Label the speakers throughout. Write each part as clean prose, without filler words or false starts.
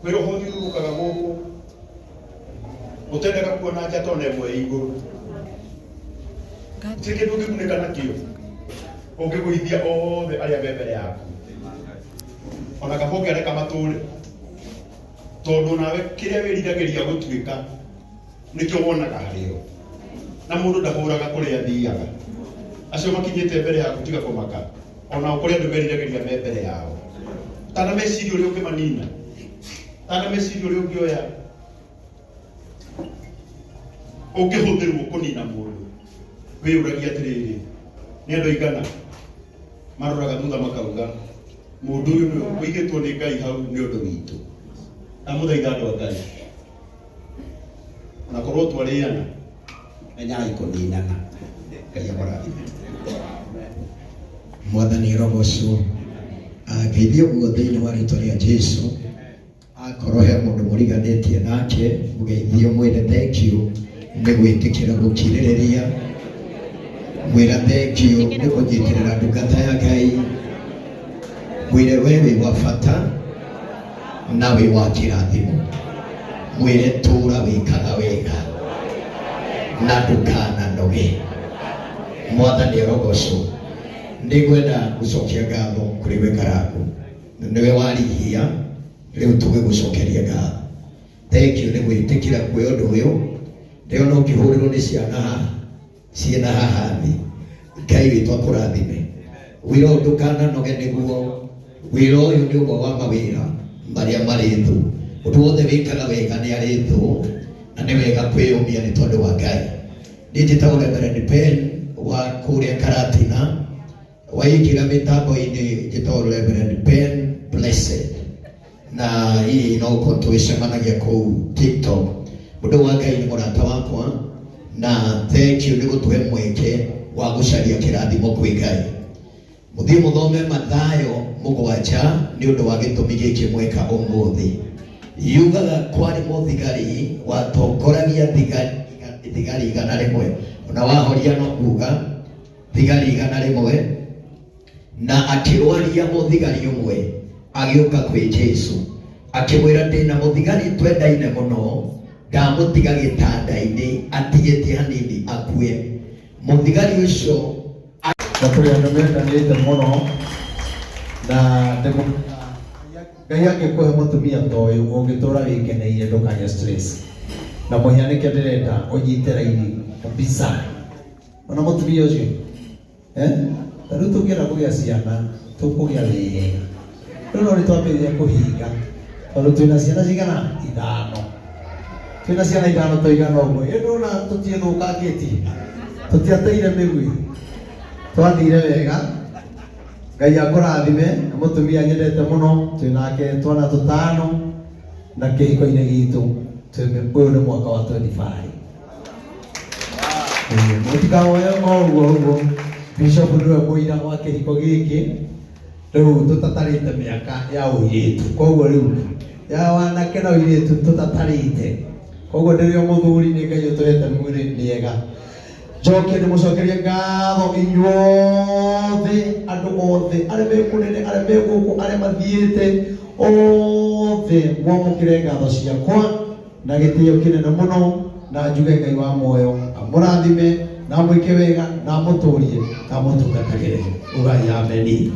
Speaker 1: Kwĩ roho ũthiũrũrũkaga gũkũ ũtendaga kuona njata ona ĩmwe ĩ igũrũ. Gũtirĩ kĩndũ ũngĩgunĩka nakĩo ũngĩgũithia othe arĩa me mbere yaku. Ona kaba ũngĩareka matũre, tondũ nawe kĩrĩa wĩriragĩria gũtuĩka nĩkĩo wonaga harĩo. Na mũndũ ndahũraga kũrĩa athiaga. Acio makinyĩte mbere yaku tiga kũmaka, onao kũrĩ andũ meriragĩria me mbere yao. Tana meciria ũrĩa ũngĩmanina, tana meciria ũrĩa ũngĩoya ũngĩhũthĩrwo kũnina mũndũ. Wĩyũragia atĩrĩrĩ, nĩ andũ aigana maroraga thutha makauga mũndũ ũyũ nĩwe ũigĩtwo nĩ Ngai hau nĩ ũndũ witũ. Ndamũthaitha andũ a Ngai, ona korwo twarĩana, menyai kũninana. Ngai amũrathime.
Speaker 2: Mwathani arogocwo. Ngeithio guo thĩinĩ wa rĩtwa rĩa Jesu. Akorwo he mũndũ mũriganĩtie nake, mũgeithio mwĩre thank you nĩ gwĩtĩkĩra gũkirĩrĩria, mwĩra thank you nĩ kũnyitĩrĩra ndungata ya Ngai, mwĩre we wĩ wa bata na wĩ wa kĩrathimo, mwĩre tũra wĩkaga wega na ndũkananoge. Mwathani arogocwo. Nĩngwenda gũcokia ngatho kũrĩ we Karangũ, nĩwe warihia rĩu tũgĩgũcokeria ngatho. Thank you nĩ gwĩtĩkĩra kuoya ũndũ ũyũ. Ndĩrona ũkĩhũrĩrwo nĩ ciana haha ciĩna haha thĩ. Ngai witũ akũrathime. Wĩra ũyũ ndũkananoge nĩguo wĩra ũyũ nĩ ũmwe wa mawĩra marĩa marĩ thũ. Ũndũ wothe wĩkaga wega nĩ arĩ thũ na nĩ wega kwĩyũmia nĩ tondũ wa Ngai. Niĩ njĩtagwo Reverend Ben wa kũrĩa Karatina. Waingĩra mĩtambo-inĩ njĩtagwo Reverend Ben Blessed, na hihi no gũkorwo tũgĩcemanagia kũu TikTok. Mũndũ wa Ngai nĩ mũrata wakwa, na thank you nĩ gũtũhe mweke wa gũcaria kĩrathimo kwĩ Ngai. Mũthiĩ mũthome Mathayo 7 nĩ ũndũ wa gĩtũmi gĩkĩ mweka ũmũthĩ. Yugaga kwarĩ mũthigari watongoragia thigari 100, ona wahoria no kuga thigari 100, na akĩrwaria mũthigari ũmwe agĩũka kwĩ Jesu akĩmwĩra, ndĩna mũthigari twendaine mũno, ndamũtiga gĩtanda-inĩ atigĩtie hanini akue. Mũthigari ũcio
Speaker 3: na tũrĩ andũ mendanĩte mũno, na Ngai angĩkũhe mũtumia ta ũyũ ũngĩtũra wĩkeneire ndũkagĩa stress. Na mũhĩa nĩkĩo ndĩrenda ũnyite raini kabisa. Ona mũtumia ũcio ta rĩu tũngĩenda kũgĩa ciana tũkũgĩa wega. Rĩu no nĩtwambĩrĩria kũhinga tondũ twĩna ciana cigana 5, twĩna ciana 5 tũigana ũguo. Ĩ ndũrona tũtiĩthũkangĩtie, tũtiateire mĩgwĩ, twathire wega. Ngai akũrathime. Na mũtumia nyendete mũno, twĩnake twana 5 na kĩhiko-inĩ gitũ ũyũ nĩ mwaka wa 25. Mũtikawoe o ũguo ũguo, Bishop nĩwe mũira wa kĩhiko gĩkĩ. Rĩu tũtatarĩte mĩaka ya ũirĩtu, koguo rĩu ya wanake na ũirĩtu tũtatarĩte, koguo ndĩrĩ o mũthuri, nĩ Ngai ũtũhete mwĩrĩ mĩega. Njoke ndĩmũcokerie ngatho inyuothe, andũ othe arĩa me kũnene, arĩa me gũkũ, arĩa mathiĩte othe, mwamũkĩre ngatho ciakwa na gĩtĩo kĩnene mũno, na njuge Ngai wa muoyo amũrathime na amwĩke wega na amũtũrie na amũtungatagĩre. Ugai ameni.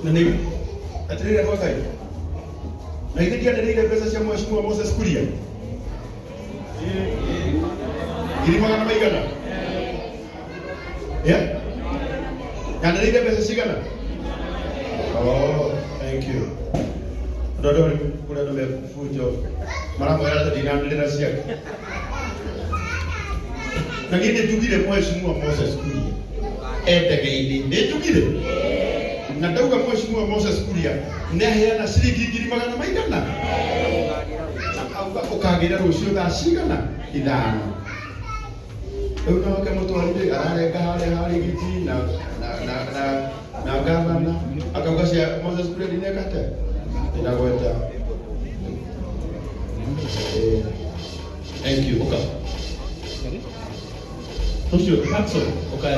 Speaker 1: Na nĩ atĩrĩrĩ andũ a Ngai, na ithe ndianĩrĩire mbeca cia Mheshimiwa Moses Kuria ngiri magana maigana? Yeah? Nyanĩrĩire mbeca cigana? Oh, thank you. Andũ arĩa kũrĩ andũ mebunjo maramwĩra atĩ ndinanĩrĩra ciake. Na niĩ nĩnjugire Mheshimiwa Moses Kuria endege-inĩ, nĩnjugire na ndauga Mheshimiwa Moses Kuria nĩaheana ciringi ngiri magana maigana, na auga ũkagĩra rũciũ thaa cigana? 5. Rĩu nake mũtwarire ararenga harĩa harĩ giti na na na na na gavana akauga cia Moses Kuria ndineka atĩa ndinagweta. Thank you. Ũka. Ũcio Hudson, ũkae.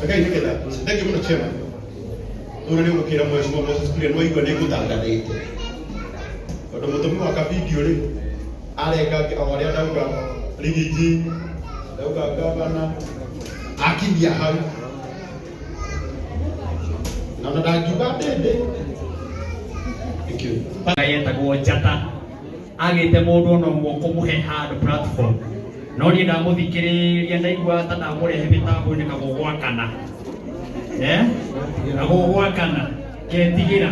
Speaker 1: Rekei nĩgetha. Thank you mũno chairman. Ũrĩa nĩ ũgũkĩra mheshimiwa Moses Kuria nĩ waigua nĩ ngũtangathĩte. Tondũ mũtũmi wa kabidio rĩ arenga o arĩa ndauga rigiji ndauga gavana akinyia hau na ona ndangiuga ndĩndĩ. Thank you.
Speaker 4: Ngai etagwo njata agĩte mũndũ ona ũmwe kũmũhe handũ platform no niĩ ndamũthikĩrĩria ndaigua ta ndamũrehe mĩtambo-inĩ kagũgwakana eh kagũgwakana ketigĩra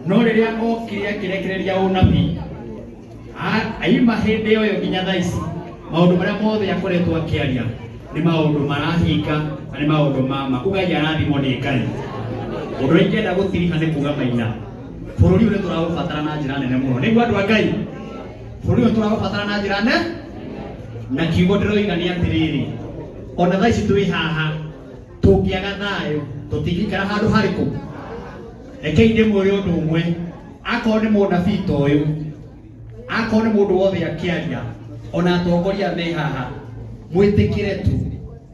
Speaker 4: no rĩrĩa okire akĩrekereria ũnabii aima hĩndĩ ĩyo nginya thaa ici maũndũ marĩa mothe akoretwo akĩaria nĩ maũndũ marahinga na nĩ maũndũ ma ma ugai arathimwo nĩ Ngai. Ũndũ ũrĩa ingĩenda gũtiriha nĩ kuga maina bũrũri ũyũ nĩ tũraũbatara na njĩra nene mũno nĩguo andũ a Ngai bũrũri ũyũ tũraũbatara na njĩra nene na kiugo ndĩroiga nĩ atĩrĩrĩ ona thaa ici twĩ haha tũngĩaga thayũ tũtingĩikara handũ harĩkũ. Rekei ndĩmwĩre ũndũ ũmwe, akorwo nĩ mũnabii ta ũyũ, akorwo nĩ mũndũ wothe akĩaria, ona atongoria me haha, mwĩtĩkĩre tu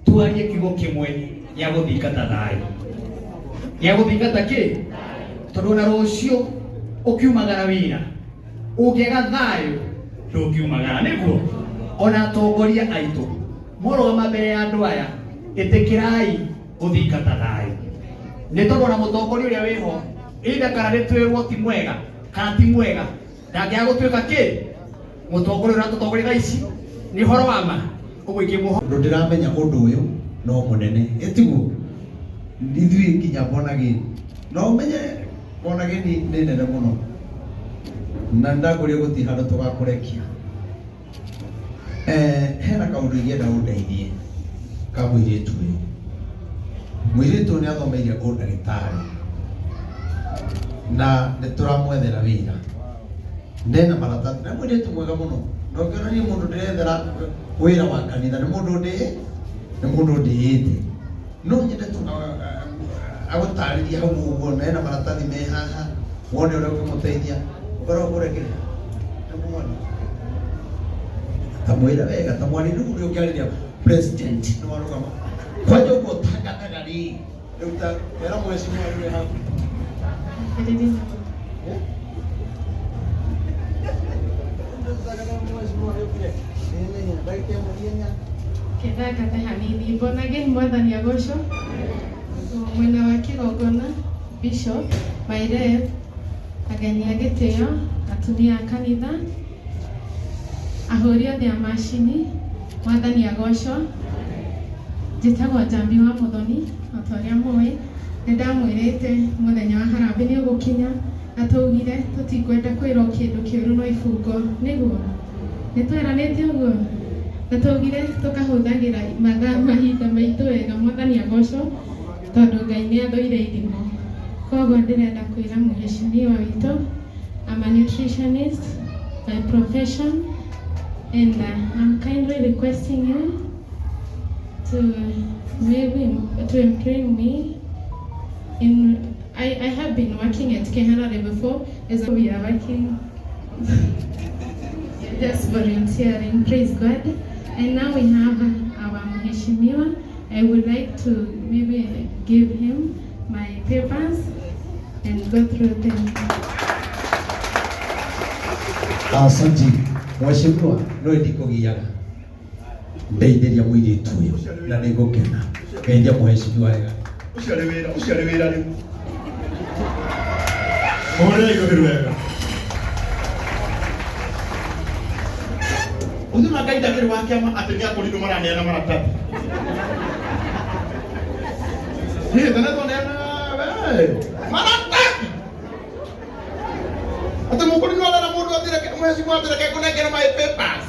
Speaker 4: twarie kiugo kĩmwe gĩa gũthingata thayũ, gĩa gũthingata kĩ, tondũ ona rũciũ ũkiumagara wĩra ũngĩaga thayũ ndũngiumagara. Nĩguo ona atongoria aitũ morũgama mbere ya andũ aya, ĩtĩkĩrai gũthingata thayũ, nĩ tondũ ona mũtongoria ũrĩa wĩho either kana nĩ twĩrwo ti mwega kana ti mwega ndangĩaga gũtuĩka kĩ mũtongoria ũrĩa ũratũtongoria thaa ici nĩ ũhoro wa ma. Ũguo ingĩmũho
Speaker 3: Ũndũ ndĩramenya ũndũ ũyũ no mũnene ĩtiguo ithuĩ nginya bonagĩni no ũmenye bonagĩni nĩ nene mũno na ndakũria gũtirĩ handũ tũgakũrekia. Hena kaũndũ ingĩenda ũndeithie ka mũirĩtu ũyũ. Mũirĩtu ũyũ nĩ athomeire ũndagĩtarĩ na nĩ tũramwethera wĩra ndena maratathi na mũirĩtu mwega mũno na ũngĩona niĩ mũndũ ndĩrethera wĩra wa kanitha nĩ mũndũ ndĩ nĩ mũndũ ndĩĩte no nyende tu agũtarĩrie hau ũguo na ena maratathi me haha wone ũrĩa ũngĩmũteithia ũkorwo ũkũrekereria tamwĩra wega tamwari rĩu ũrĩa ũngĩarĩria president nĩ warũgama kwanja ũguo ũtangathaga rĩ rĩu ta era mheshimiwa rĩu hau.
Speaker 5: Kĩthangate hanini mbonage mwathani agocwo mwena wa kĩgongona bishop my rev ageni a gĩtĩo atumia a kanitha ahũri othe a macini mwathani agocwo. Njĩtagwo Njambi wa Mũthoni o ta ũrĩa mũĩ nĩ ndamwĩrĩte mũthenya wa harambee nĩ ũgũkinya na twaugire tũtikwenda kwĩrwo kĩndũ kĩũru no ibungo nĩguo nĩ tweranĩte ũguo na twaugire tũkahũthagĩra mathaa mahinda maitũ wega mwathani agocwo tondũ Ngai nĩ athũire ithimo. Koguo ndĩrenda kwĩra mũheshimiwa witũ I'm a nutritionist by profession and I'm kindly requesting you to maybe to employ me in I have been working at Kehanare before as we are working just volunteering, praise God. And now we have our Mheshimiwa. I would like to maybe give him my papers and go through them.
Speaker 3: Asante mheshimiwa no ndikũgiaga ndeithĩria mũirĩtu ũyũ na nĩ ngũkena ngeithia mheshimiwa wega.
Speaker 1: Ũcio arĩ wĩra, ũcio arĩ wĩra rĩu. Mũhũrĩre igũrũ wega. Ũcio na Ngai ndakĩrĩ wa kĩama atĩ nĩ akũrinũ maraneana maratathi. Niĩ tene twaneana we maratathi. Atĩ mũkũrinũ arera mũndũ atĩreke mheshimiwa atĩreke kũnengera my papers.